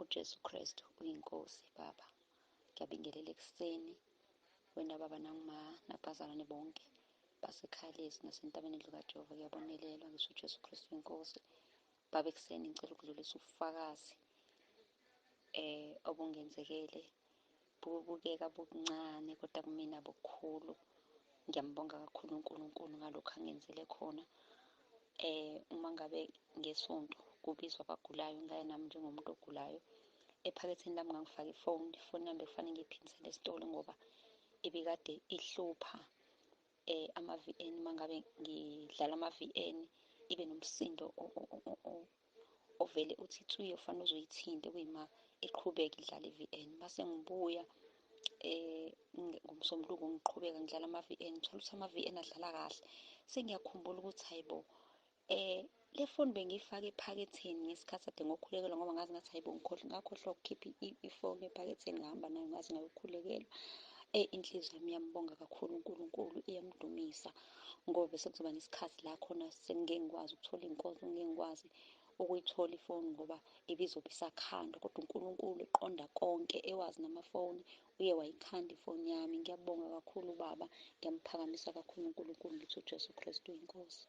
UJesu Kristu uyiNkosi Baba. Ngiyabingelela ekuseni wena baba nanguma nabazalwane bonke basekhaya lezi nasentabeni endlu kaJehova kuyabonelelwa ngisho uJesu Kristu uyiNkosi. Baba ekuseni ngicela ukudlulisa ubufakazi obungenzekele bubukeka bubuncane kodwa kumina bukhulu. Ngiyambonga kakhulu uNkulunkulu ngalokhu angenzele khona. Uma ngabe ngesonto kubizwa abagulayo ngaya nami njengomuntu ogulayo, ephaketheni lami ngangifaka ifoni, ifoni yami bekufanele ngiyiphindisele esitolo ngoba ibikade ihlupha ama-V_N. Uma ngabe ngidlala ama-V_N ibe nomsindo ovele uthi tswi, ufanele uze uyithinte kuyima iqhubeke idlale i-V_N. Mase ngibuya ngomsombuluko ngiqhubeka ngidlala ama-V_N, ngithola ukuthi ama-V_N adlala kahle. Sengiyakhumbula ukuthi hayi bo, le foni bengiyifake ephaketheni ngesikhathi kade ngokhulekelwa, ngoba ngazi ngathi hayi bo, ngakhohlwa ukukhipha ifoni ephaketheni, ngahamba nayo ngaze ngayokhulekelwa. Inhliziyo yami iyambonga kakhulu uNkulunkulu, iyamdumisa ngoba bese kuzoba nesikhathi la khona sengike ngikwazi ukuthola iy'nkonzo, ngike ngikwazi ukuyithola ifoni ngoba ibizobe isakhandwa. Kodwa uNkulunkulu eqonda konke, ewazi namafoni, uye wayikhanda ifoni yami. Ngiyabonga kakhulu Baba, ngiyamphakamisa kakhulu uNkulunkulu, ngithi uJesu Kristu uyiNkosi.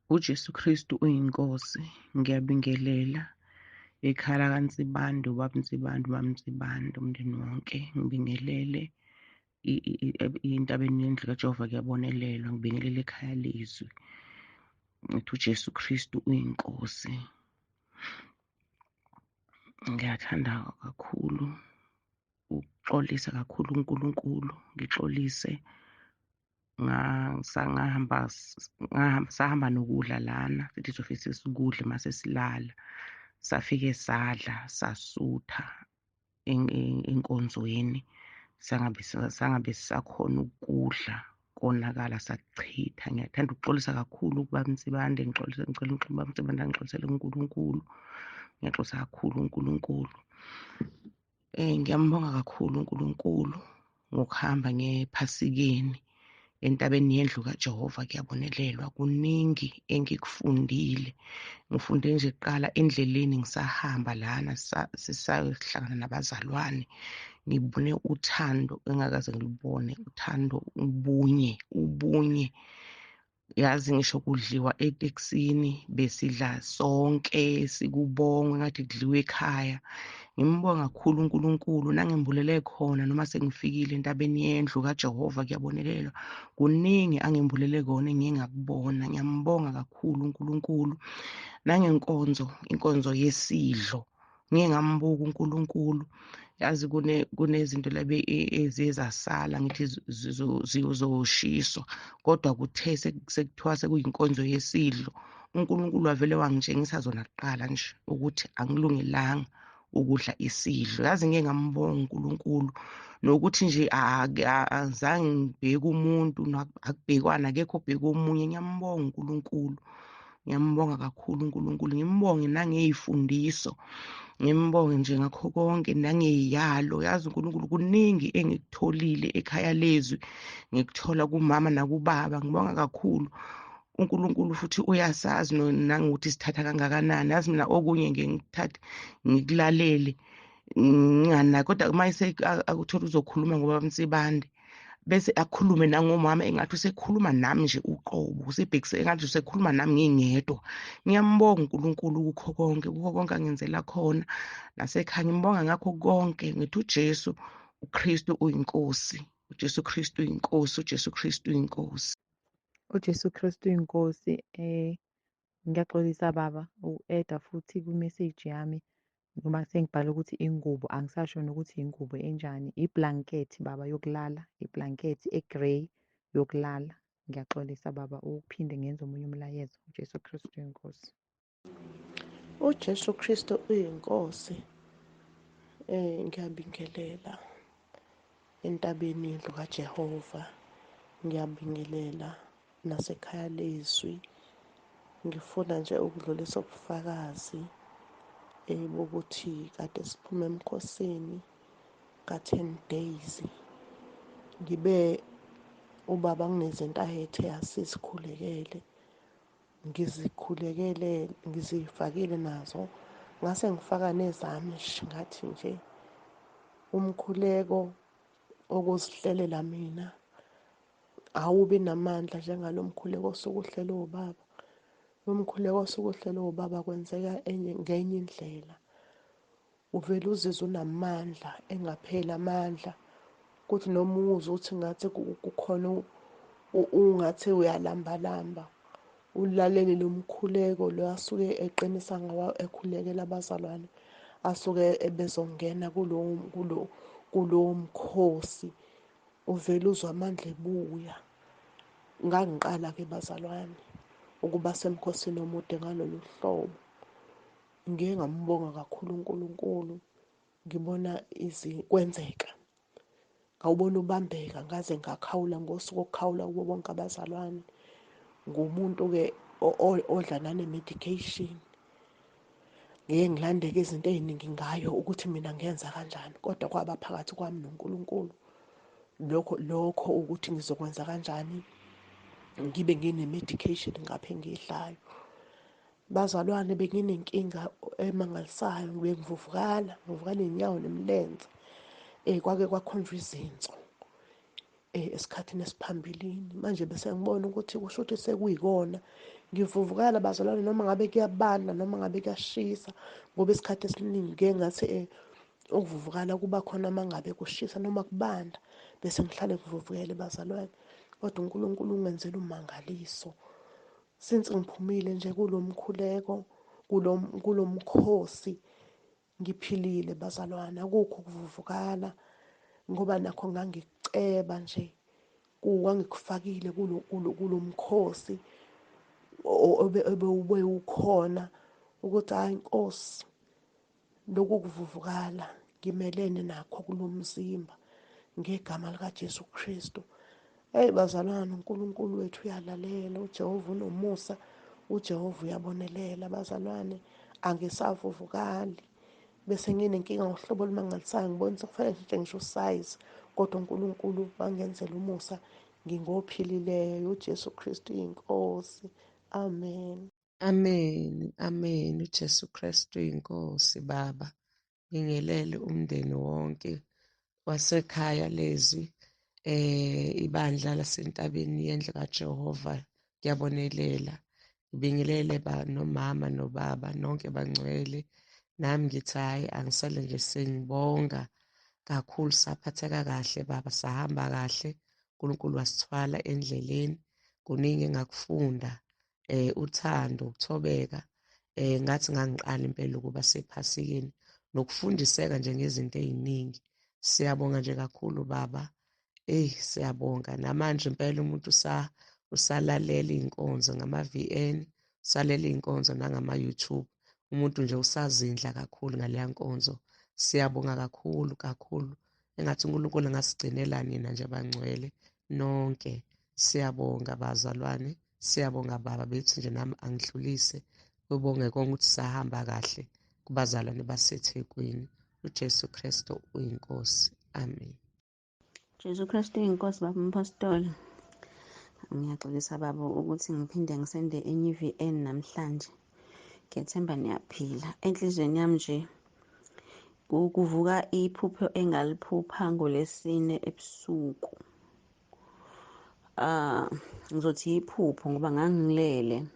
UJesu Kristu uyiNkosi. Ngiyabingelela ekhaya lakaNsibande, ubaba Nsibande, umama Nsibande, umndeni wonke. Ngibingelele intabeni yendlu kaJehova kuyabonelelwa. Ngibingelele ekhaya lezwi. Ngithi uJesu Kristu uyiNkosi. Ngiyathanda kakhulu ukuxolisa kakhulu uNkulunkulu, ngixolise sahamba nokudla lana, sithi sofike sikudle mase silala. Safike sadla sasutha enkonzweni, sangabe sisakhona ukudla, konakala sakuchitha. Ngiyathanda ukuxolisa kakhulu kubaba Nsibande, ngixolise, ngicela ubaba Nsibande angixolisele kuNkulunkulu. Ngiyaxolisa kakhulu uNkulunkulu. Ngiyambonga kakhulu uNkulunkulu ngokuhamba ngephasikeni entabeni yendlu kaJehova kuyabonelelwa. Kuningi engikufundile, ngifunde nje kuqala endleleni ngisahamba lana sisayohlangana nabazalwane, ngibone uthando engakaze ngilubone, uthando, ubunye, ubunye. Yazi ngisho kudliwa etekisini besidla sonke, sikubonga ngathi kudliwa ekhaya. Ngimbonga kakhulu uNkulunkulu nangembulele khona noma sengifikile entabeni yendlu kaJehova kuyabonelelwa. Kuningi angembulele kona engiye ngakubona. Ngiyambonga kakhulu uNkulunkulu nangenkonzo, inkonzo yesidlo. Ngiye ngambuka uNkulunkulu. Yazi kunezinto labe eziye zasala ngithi ziyozoshiswa, kodwa kuthe sekuthiwa sekuyinkonzo yesidlo, uNkulunkulu wavele wangitshengisa zona kuqala nje ukuthi angilungelanga ukudla isidlo. Yazi ngike ngambonga uNkulunkulu nokuthi nje azange ngibheke umuntu, akubhekwana, akekho obheke omunye. Ngiyambonga uNkulunkulu, ngiyambonga kakhulu uNkulunkulu, ngimbonge nangey'fundiso, ngimbonge nje ngakho konke nangey'yalo. Yazi uNkulunkulu kuningi engikutholile ekhaya lezwi, ngikuthola kumama nakubaba. Ngibonga kakhulu uNkulunkulu, futhi uyasazi nangokuthi sithatha kangakanani. Yazi mina okunye ngiye ngikuthathe ngikulalele nginganaki, kodwa uma akuthola uzokhuluma ngoba Nsibande, bese akhulume nangomama engathi usekhuluma nami nje uqobo, usebhekise engathi usekhuluma nami ngingedwa. Ngiyambonga uNkulunkulu kukho konke, kukho konke angenzela khona nasekhaya. Ngimbonga ngakho konke. Ngithi uJesu uKristu uyiNkosi, uJesu Kristu uyiNkosi, uJesu Kristu uyiNkosi. UJesu Kristu uyiNkosi. Ngiyaxolisa baba uku-eda futhi kwi-message yami, noma sengibhale ukuthi ingubo, angisasho nokuthi ingubo enjani, iblanket baba yokulala, iblanket e-grey yokulala. Ngiyaxolisa baba ukuphinde ngenze omunye umlayezo. UJesu Kristu uyiNkosi. UJesu Kristu uyiNkosi. Ngiyabingelela entabeni yendlu kaJehova, ngiyabingelela nasekhaya lezwi. Ngifuna nje ukudlulisa ubufakazi bokuthi kade siphume emkhosini ka-10 days. Ngibe ubaba kunezinto ayethe asizikhulekele, ngizikhulekele, ngizifakile nazo Ngase ngifaka nezami nje, ngathi nje umkhuleko okuzihlelela mina awubi namandla njengalo mkhuleko osuke uhlelwe ubaba. Umkhuleko osuke uhlelwe ubaba kwenzeka ngenye indlela. Uvele uzizwe unamandla engapheli amandla, kuthi noma uzwe ukuthi ngathi kukhona ungathi uyalambalamba, ulalele lo mkhuleko lo asuke eqinisa ngawo ekhulekela abazalwane asuke ebezongena kulowo mkhosi, uvele uzwe amandla ebuya. Ngangiqala-ke bazalwane ukuba semkhosini omude ngalolu hlobo. Ngiye ngambonga kakhulu uNkulunkulu, ngibona kwenzeka. Ngawubona ubambeka, ngaze ngakhawula ngosuku okukhawula kubo bonke abazalwane. Ngumuntu-ke odla nane-medication. Ngike ngilandeke izinto ey'ningi ngayo ukuthi mina ngenza kanjani, kodwa kwaba phakathi kwami noNkulunkulu lokho ukuthi ngizokwenza kanjani ngibe ngine-medication ngapha engiyidlayo. Bazalwane, benginenkinga emangalisayo, bengivuvukala, ngivuvukala iy'nyawo nemilenze. Kwake kwakhonjwa izinso esikhathini esiphambilini. Manje bese ngibona ukuthi kusho ukuthi sekuyikona ngivuvukala bazalwane, noma ngabe kuyabanda noma ngabe kuyashisa, ngoba isikhathi esiningi ngike ngathi ukuvuvukala kuba khona uma ngabe kushisa noma kubanda, bese ngihlale ngivuvukele bazalwane. Kodwa uNkulunkulu ungenzela umangaliso. Since ngiphumile nje kulo mkhuleko, kulo mkhosi, ngiphilile bazalwane, akukho ukuvuvukala, ngoba nakho ngangikuceba nje, ngangikufakile kulo mkhosi obewube ukhona, ukuthi hayi Nkosi, lokhu kuvuvukala ngimelene nakho kulo mzimba ngegama likaJesu Kristu. Hey bazalwane, uNkulunkulu wethu uyalalela, uJehova unomusa, uJehova uyabonelela bazalwane. Angisavuvukali, bese nginenkinga ngohlobo olumangalisayo, ngibona sekufanele ngishintshe ngisho usize, kodwa uNkulunkulu wangenzela umusa, ngingophilileyo. uJesu Kristu inkosi. Amen. Amen, amen. uJesu Kristu inkosi. Baba, ngingelele umndeni wonke wasekhaya lezwi, ibandla lasentabeni yendlu kaJehova, ngiyabonelela. Ngibingelele ba nomama nobaba nonke bangcwele. Nami ngithi hayi, angisale nje sengibonga kakhulu, saphatheka kahle baba, sahamba kahle, uNkulunkulu wasithwala endleleni. Kuningi engakufunda, uthando, ukuthobeka, ngathi ngangiqala impela ukuba sephasikeni nokufundiseka nje ngezinto eziningi. Siyabonga nje kakhulu baba. Siyabonga. Namanje impela umuntu usalalela iy'nkonzo ngama-VN, usalela iy'nkonzo nangama-YouTube. Umuntu nje usazindla kakhulu ngaleya nkonzo. Siyabonga kakhulu kakhulu. Engathi uNkulunkulu angasigcinela nina nje bangcwele nonke. Siyabonga bazalwane, siyabonga baba bethu nje, nami angidlulise kubonge konke ukuthi sahamba kahle kubazalwane baseThekwini. uJesu Kristu uyinkosi. Amen. Jesu Kristu uyinkosi baba umpostoli. Ngiyaxolisa baba ukuthi ngiphinde ngisende enye i-VN namhlanje. Ngiyethemba niyaphila. Enhliziyweni yami nje kuvuka iphupho engaliphupha ngolesine ebusuku. Ngizothi iphupho ngoba ngangilele.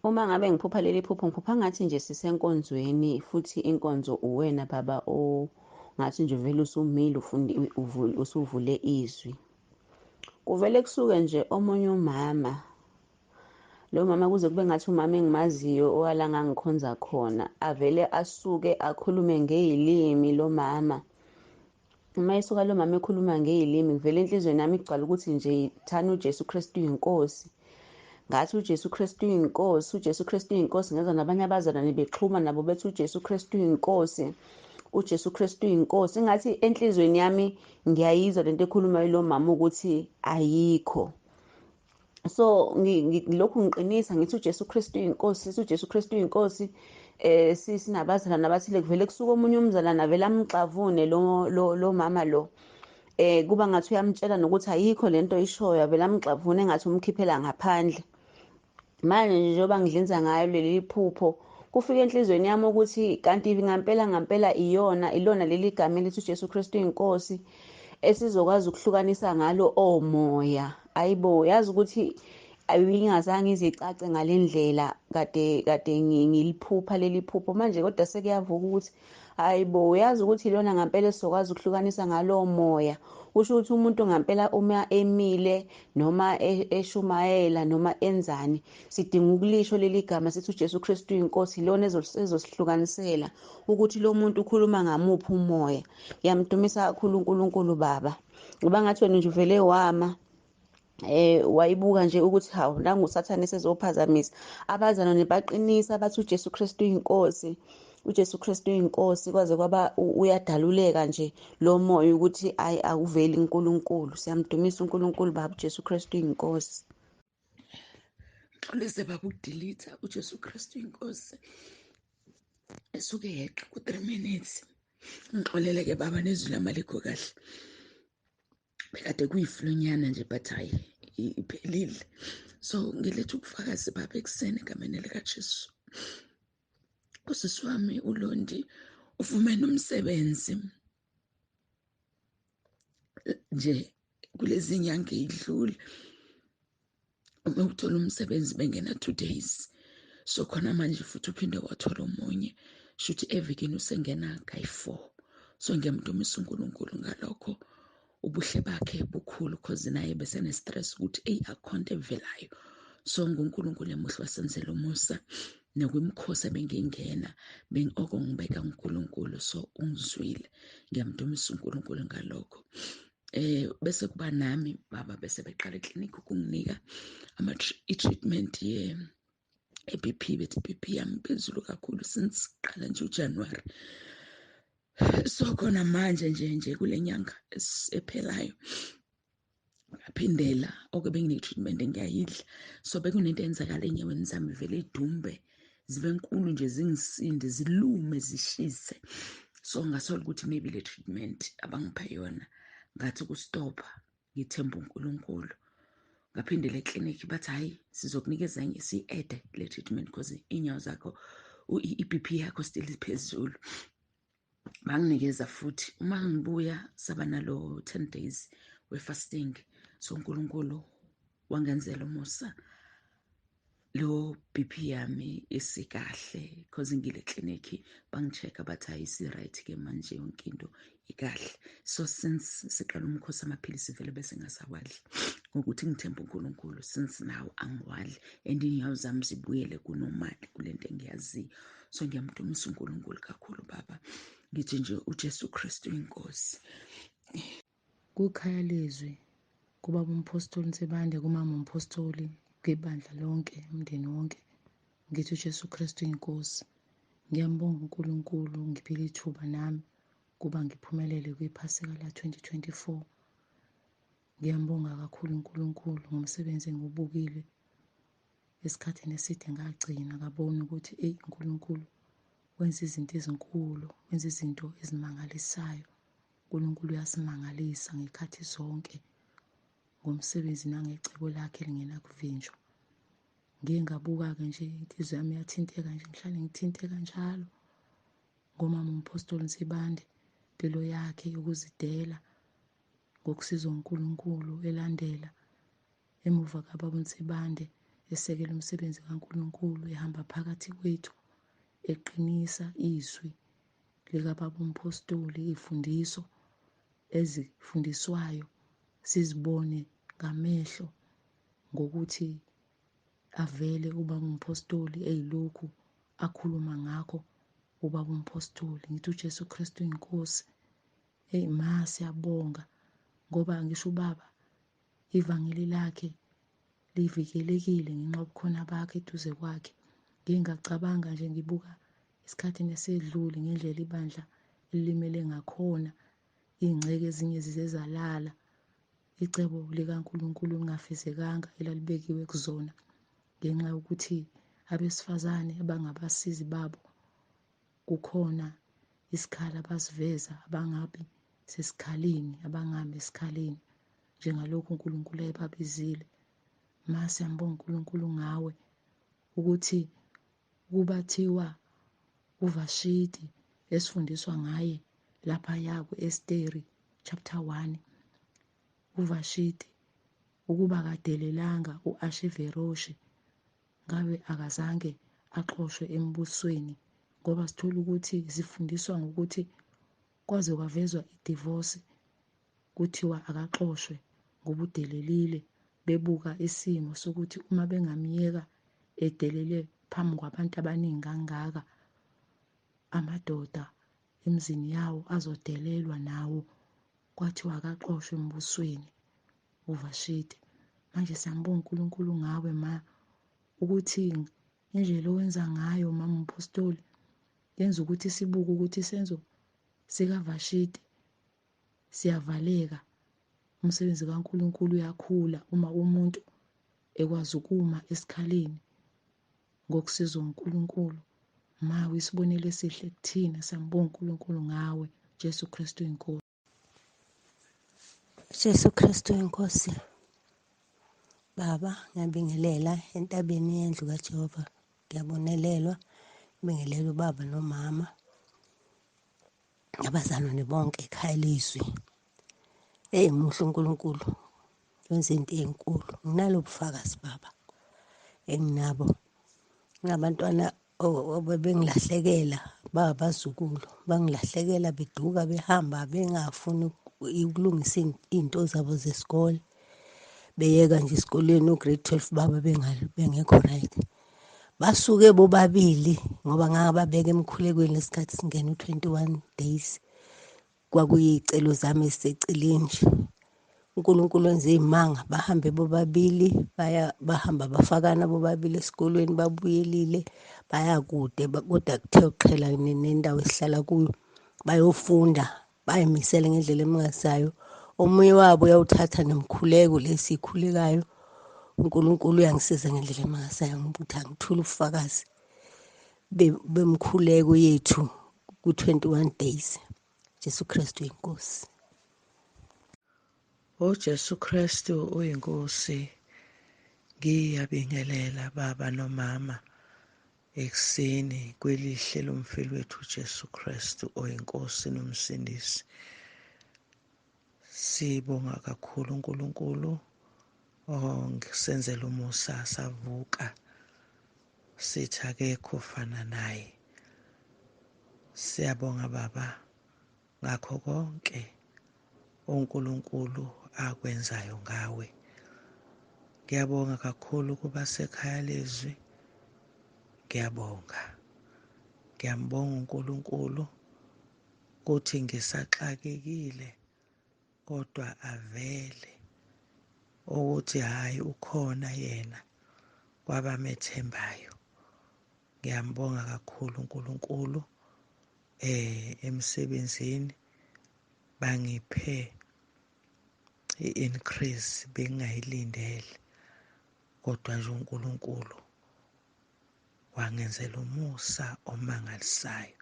Uma ngabe ngiphupha leli phupho, ngiphupha ngathi nje sisenkonzweni, futhi inkonzo uwena baba o ngathi nje vele usumile usuvule izwi. Kuvele kusuke nje omunye umama, lo mama kuze kube ngathi umama engimaziyo owala ngangikhonza khona, avele asuke akhulume ngeyilimi lo mama. Uma esuka lo mama ekhuluma ngeyilimi, vele enhliziyweni yami igcwala ukuthi nje thana uJesu Kristu uyinkosi. Ngathi uJesu Kristu uyinkosi, uJesu Kristu uyinkosi. Ngezwa nabanye abazalwane bexhuma nabo bethi uJesu Kristu uyinkosi, uJesu Kristu uyinkosi. Ngathi enhliziyweni yami ngiyayizwa lento ekhulumayo lo mama ukuthi ayikho. So ngilokhu ngiqinisa ngithi uJesu Kristu uyinkosi, sithi uJesu Kristu uyinkosi. Sinabazalwane abathile, kuvele kusuka omunye umzalwane avele amxavune lo mama lo. Kuba ngathi uyamtshela nokuthi ayikho lento oyishoyo, avele amxavune engathi umkhiphela ngaphandle. Manje nje njengoba ngidlinza ngayo leli phupho, Kufika enhliziyweni yami ukuthi kanti ngampela ngampela iyona ilona leli gama elithi uJesu Kristu inkosi esizokwazi ukuhlukanisa ngalo omoya. Ayibo, yazi ukuthi ayingazange izicace ngalendlela kade ngiliphupha leli phupho manje, kodwa sekuyavuka ukuthi hayibo, uyazi ukuthi ilona ngampela esizokwazi ukuhlukanisa ngalo moya. Kusho ukuthi umuntu ngampela uma emile noma eshumayela noma enzani, sidinga ukulisho leli gama sithi uJesu Kristu inkosi, ilona ezosihlukanisela ukuthi lo muntu ukhuluma ngamuphi umoya. Ngiyamdumisa kakhulu uNkulunkulu Baba, ngoba ngathi wena nje uvele wama wayibuka nje ukuthi hawu, nangu uSathane sezophazamisa. Abazalwane baqinisa bathi uJesu Kristu inkosi, uJesu Kristu inkosi, kwaze kwaba uyadaluleka nje lo moya ukuthi ayi awuveli uNkulunkulu. Siyamdumisa uNkulunkulu Baba, uJesu Kristu inkosi. Xolise baba ukudelete uJesu Kristu inkosi esuke yeqa ku-3 minutes. Ngixolele ke baba, nezwi lami alikho kahle, bekade kuyiflunyana nje but hayi iphelile. So ngiletha ubufakazi baba ekuseni egameni likaJesu. Usisi wami uLondi ufumene umsebenzi nje kulezi nyanga eyidlule. Uma uthola umsebenzi bengena 2 days, so khona manje futhi uphinde wathola omunye, shuthi evikini usengena kayi-4. So ngiyamdumisa uNkulunkulu ngalokho, ubuhle bakhe bukhulu, cause naye besene stress ukuthi eyi akhonto evelayo. So nguNkulunkulu emuhle wasenzela umusa, nakwimikhosi ebengingena oko ngibeka uNkulunkulu, so ungizwile. Ngiyamdumisa uNkulunkulu ngalokho. Bese kuba nami baba, bese beqala eklinikhi ukunginika i-treatment ye-BP, bethi BP yami phezulu kakhulu since qala nje uJanuary. So khona manje nje kule nyanga ephelayo ngaphindela oke bengine-treatment engiyayidla. So bekunento eyenzakala enyaweni zami, vele idumbe zibe nkulu nje, zingisinde, zilume, zishise. So ngasola ukuthi maybe le treatment abangipha yona, ngathi ukustopha, ngithemba uNkulunkulu. Ngaphindela eklinikhi, bathi hayi sizokunikeza enye, si-add le treatment because iy'nyawo zakho, i-BP yakho still iphezulu. Banginikeza futhi, uma ngibuya saba nalo 10 days we-fasting. So uNkulunkulu wangenzela umusa, lo BP yami isikahle, because ngile clinic bangi-check-a bathi hayi isi-right ke manje, yonke into ikahle. So since siqala umkhosi amaphilisi vele bese ngasawadli, ngokuthi ngithemba uNkulunkulu, since now angiwadli and iy'nyawo zami zibuyele kunormal kulento engiyaziyo. So ngiyamdumisa uNkulunkulu kakhulu baba, ngithi nje uJesu Kristu inkosi. Kukhaya lezwi kubaba uMphostoli Nsibande, kumama uMphostoli, kwibandla lonke, umndeni wonke, ngithi uJesu Kristu inkosi. Ngiyambonga uNkulunkulu ngiphile ithuba nami kuba ngiphumelele kwiphasika la 2024. Ngiyambonga kakhulu uNkulunkulu ngomsebenzi engiwubukile esikhathini eside, ngagcina ngabona ukuthi eyi uNkulunkulu wenza izinto ezinkulu, wenza izinto ezimangalisayo. uNkulunkulu uyasimangalisa ngekhathi zonke ngomsebenzi nangecebo lakhe elingenakuvinjwa. Ngiye ngabuka-ke nje, inhliziyo yami iyathinteka nje, ngihlale ngithinteka njalo ngomama uMphostoli Nsibande, impilo yakhe yokuzidela ngokusizwa uNkulunkulu, elandela emuva kababa uNsibande, esekela umsebenzi kaNkulunkulu, ehamba phakathi kwethu, eqinisa izwi likababa uMphostoli, iy'fundiso ezifundiswayo sizibone ngamehlo ngokuthi avele ubaba uMphostoli eyilokhu akhuluma ngakho ubaba uMphostoli. Ngithi uJesu Kristu inkosi. Hey ma, siyabonga ngoba ngisho ubaba ivangeli lakhe livikelekile ngenxa yobukhona bakhe eduze kwakhe. Ngike ngacabanga nje, ngibuka esikhathini esedlule ngendlela ibandla elilimele ngakhona, iy'ngceke ezinye zize zalala, icebo likaNkulunkulu lingafezekanga elalibekiwe kuzona, ngenxa yokuthi abesifazane abangabasizi babo kukhona isikhala abasiveza, abangabi sesikhaleni, abangami esikhaleni njengalokhu uNkulunkulu ayebabizile. Ma, siyambonga uNkulunkulu ngawe ukuthi kubathiwa uVashiti esifundiswa ngaye laphaya ku-Esteri chapter 1. uVashiti ukuba akadelelanga u-Ashiveroshi ngabe akazange axoshwe embusweni, ngoba sithola ukuthi sifundiswa ngokuthi kwaze kwavezwa i-divorce, kuthiwa akaxoshwe ngoba udelelile, bebuka isimo sokuthi uma bengamyeka edelele phambi kwabantu abaningi kangaka, amadoda emzini yawo azodelelwa nawo. Kwathiwa akaxoshwe embusweni uVashiti. Manje siyambonga uNkulunkulu ngawe ma, ukuthi indlela owenza ngayo mama umpostoli yenza ukuthi sibuke ukuthi isenzo sikaVashiti siyavaleka, umsebenzi kaNkulunkulu uyakhula uma umuntu ekwazi ukuma esikhaleni ngokusizwa uNkulunkulu. Ma uyisibonelo esihle kuthina, siyambonga uNkulunkulu ngawe. Jesu Kristu inkosi. Jesu Kristu inkosi. Baba, ngiyabingelela entabeni yendlu kaJehova. Ngiyabonelelwa, ngibingelela ubaba nomama, abazalwane bonke ekhaya lezwi. Eyi, muhle uNkulunkulu, wenza into enkulu. Nginalo ubufakazi baba enginabo. Nginabantwana bengilahlekela, babazukulu bangilahlekela, beduka behamba bengafuni ukulungisa iy'nto zabo zesikole, beyeka nje esikoleni o-grade 12 baba bengekho right. Basuke bobabili ngoba ngangababeka emkhulekweni lesikhathi singena u-21 days, kwakuyiy'celo zami eziseceleni nje. uNkulunkulu wenze iy'manga, bahambe bobabili, baya bahamba bafakana bobabili esikolweni, babuyelile baya kude, kodwa kuthe ukuqhela nendawo esihlala kuyo, bayofunda, bayimisele ngendlela emangalisayo. Omunye wabo uyawuthatha nomkhuleko lesikhulekayo. uNkulunkulu uyangisiza ngendlela emangalisayo ngokuthi angithule ubufakazi bemkhuleko yethu ku-21 days. Jesu Kristu inkosi. UJesu Kristu uyinkosi. Ngiyabingelela baba nomama ekuseni kwelihle lomfeli wethu uJesu Kristu oyinkosi nomsindisi. Sibonga kakhulu uNkulunkulu ongisenzela umusa, savuka sithi akekho ofana naye. Siyabonga baba ngakho konke uNkulunkulu akwenzayo ngawe. Ngiyabonga kakhulu kuba sekhaya lezwi. Ngiyabonga, ngiyambonga uNkulunkulu kuthi ngisaxakekile kodwa avele ukuthi hayi ukhona yena kwabamethembayo. Ngiyambonga kakhulu uNkulunkulu. Emsebenzini bangiphe i-increase bengingayilindele, kodwa nje uNkulunkulu wangenzela umusa omangalisayo.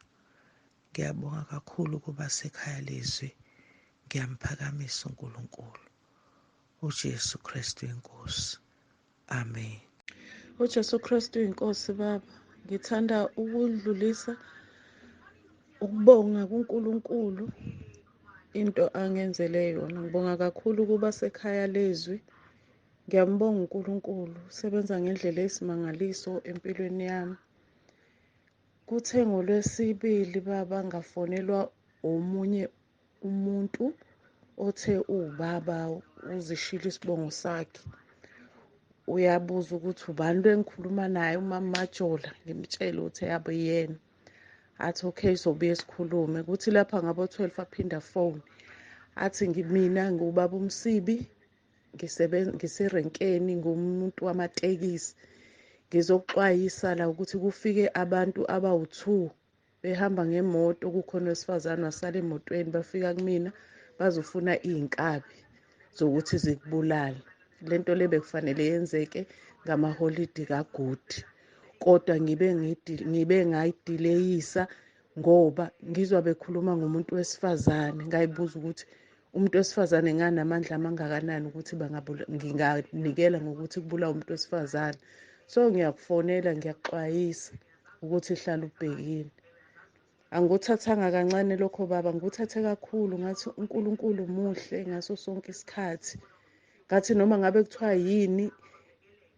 Ngiyabonga kakhulu kuba sekhaya lezwi. Ngiyamphakamisa uNkulunkulu uJesu Kristu inkosi. Amen. UJesu Kristu inkosi. Baba, ngithanda ukudlulisa ukubonga kuNkulunkulu into angenzele yona. Ngibonga kakhulu ukuba sekhaya lezwi. Ngiyambonga uNkulunkulu, usebenza ngendlela eyisimangaliso empilweni yami. Kuthe ngolwesibili baba ngafonelwa omunye umuntu othe uwubaba, uzishilo isibongo sakhe. Uyabuza ukuthi ubani lo engikhuluma naye, umama Majola. Ngimtshele ukuthi yabe yena. Athi okay, sobuye sikhulume. Kuthi lapha ngabo 12 aphinda phone, athi mina ngiwubaba uMsibi, ngiserenkeni, ngumuntu wamatekisi, ngizokuxwayisa la ukuthi kufike abantu abawu-2 behamba ngemoto, kukhona wesifazane wasala emotweni, bafika kumina bazofuna iy'nkabi zokuthi zikubulale. Lento le bekufanele yenzeke ngamaholidi kaGudi, kodwa ngibe ngayidileyisa ngoba ngizwa bekhuluma ngomuntu wesifazane. Ngayibuza ukuthi umuntu wesifazane nganamandla amangakanani ukuthi nginganikela ngokuthi kubulawa umuntu wesifazane. So ngiyakufonela, ngiyakuxwayisa ukuthi hlala ubhekile. Angikuthathanga kancane lokho baba, ngikuthathe kakhulu. Ngathi uNkulunkulu muhle ngaso sonke isikhathi. Ngathi noma ngabe kuthiwa yini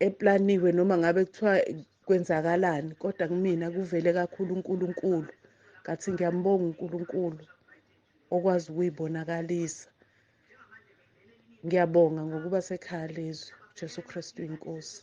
eplaniwe, noma ngabe kuthiwa kwenzakalani, kodwa kumina kuvele kakhulu uNkulunkulu. Ngathi ngiyambonga uNkulunkulu okwazi ukuyibonakalisa. Ngiyabonga ngokuba sekhaya lezwi. Jesu Kristu inkosi.